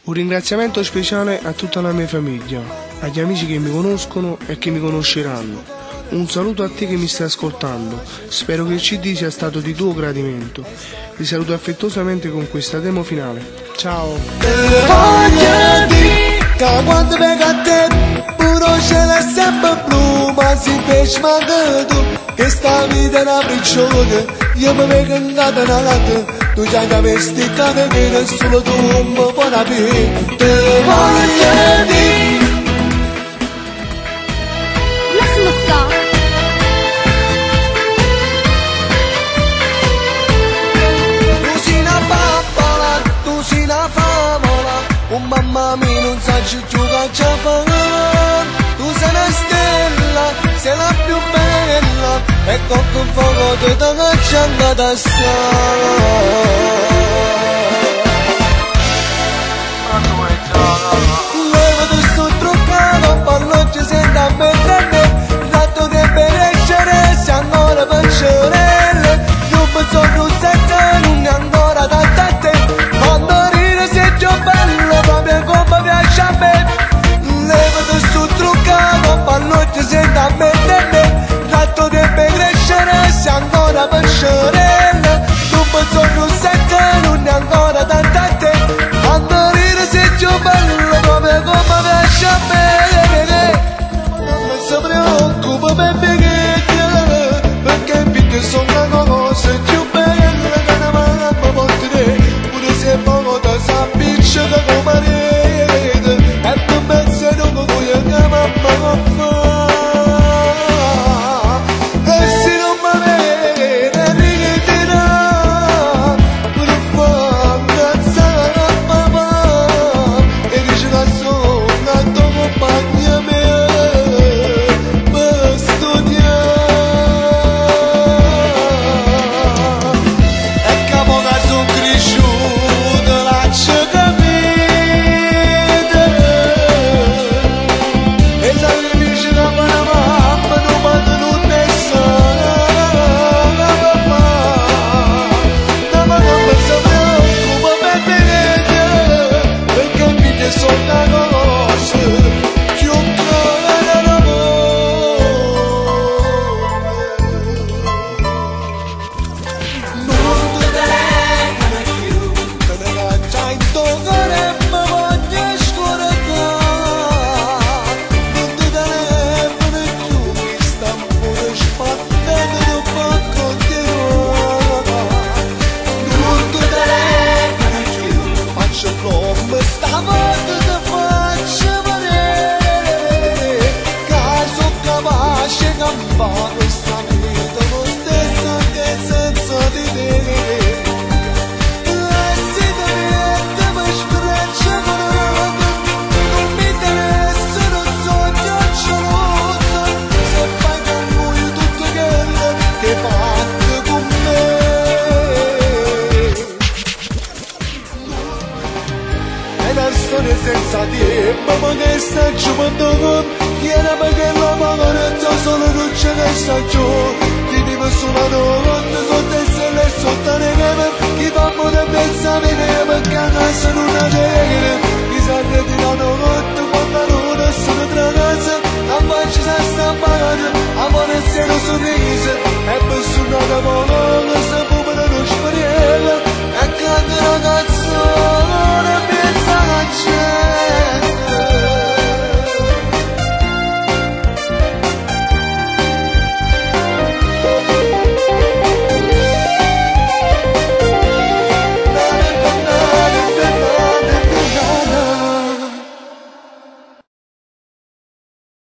Un ringraziamento speciale a tutta la mia famiglia, agli amici che mi conoscono e che mi conosceranno. Un saluto a te che mi stai ascoltando, spero che il CD sia stato di tuo gradimento. Vi saluto affettuosamente con questa demo finale. Ciao! Voglio dire che quando vengo a te pure il cielo è sempre blu ma si fece manca tu che sta vita è una prigione io mi vengo incatenato tu già capesti che viene solo tu mi puoi capire te voglio dire Lasciami sta. Tu sei una bambola, tu sei una favola, oh mamma mia non sai più che c'è fa. Tu sei una stella, sei la più bella, e con un fuoco ti caccia da Levati sto truccato, parlo ci senta a mettere, ratto di benessere, se ancora peggiorelle, io penso rossetta, non è ancora da te, quando ride sei più bello, proprio come piace a me. Levati sto truccato, parlo ci senta a mettere, ratto di crescere, se ancora peggiorelle, io penso rossetta, non è ancora da te, quando ride sei più bello, proprio come piace a me. Non mi si preoccupa per me perché finché sono una cosa più bella che una mamma può tenere pure se poco ti s'appiccica come rete e per me se non voglio che mamma fa e se non mi vede riderà per far incazzare a papà e dice che sono la tua compagna mia per studiare e capo che sono cresciuto la c'è capito e sacrifici che fa una mamma non padre non ne sa papà la mamma si preoccupa per me perché figli sono una cosa più cara d'amore non ti telefono più, te ne caccia in cuore e mi voglio scordare. Non ti telefono più, mi sta pure sbattendo per continuare. Non ti telefono più, faccio come stavolta ti faccio vedere che sono capace di campare questa vita lo stesso anche senza di te. E se ti vede mi sbraccia con non mi interessa, non so già gelosa, se fai con lui tutto quello che hai fatto con me. È una storia senza tempo, ma che sta giocando Chi era perché la manovra solo non c'è che sta giù Ti dico sulla notte, sotto il sole e sotto le neve Chi fa da pensa bene, perché a casa non la deve Chi sa ritira notte, quando la luna sono tra casa La faccia si sta stampata, amore se lo sorriso E per suonare